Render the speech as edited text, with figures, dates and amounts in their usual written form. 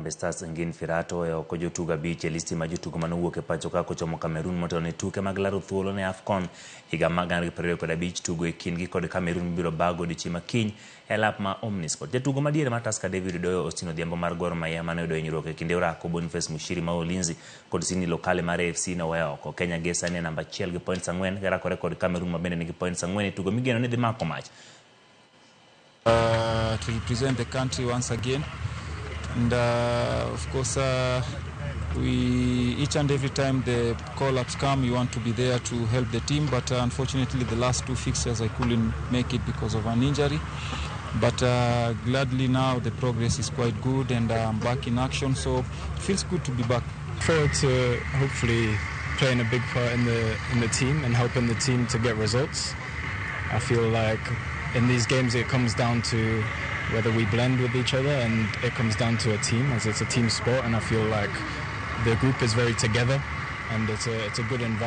Harambee Stars Ngin Firato oweyo oko jotugo 5 e listi mar jotugo manowuok e pacho ka kochomo Cameroon motelo ne tuke mag laro thuolo ne AFCON higa mar 2025. Tugo e kindgi kod Cameroon mibiro bago odiochieng' ma kiny e lap ma Omnisport. Jatugo madiere mar Tusker David Odoyo Austin Odhiambo mar Gor Mahia mane oyudo hinyruok e kinde orako Boniface Mushiri ma Ulinzi kod Sydney Lokale mar AFC noweyo oko. Kenya gie sani e namba 1 gi points 4 girakore kod Cameroon ma bende nigi points 4 e tugo migeno ni dhi mako mach. To represent the country once again, and of course we each and every time the call-ups come, you want to be there to help the team, but unfortunately the last 2 fixtures I couldn't make it because of an injury, but gladly now the progress is quite good and I'm back in action, so it feels good to be back. Forward to hopefully playing a big part in the team and helping the team to get results. I feel like in these games it comes down to whether we blend with each other, and it comes down to a team, as it's a team sport, and I feel like the group is very together and it's a good environment.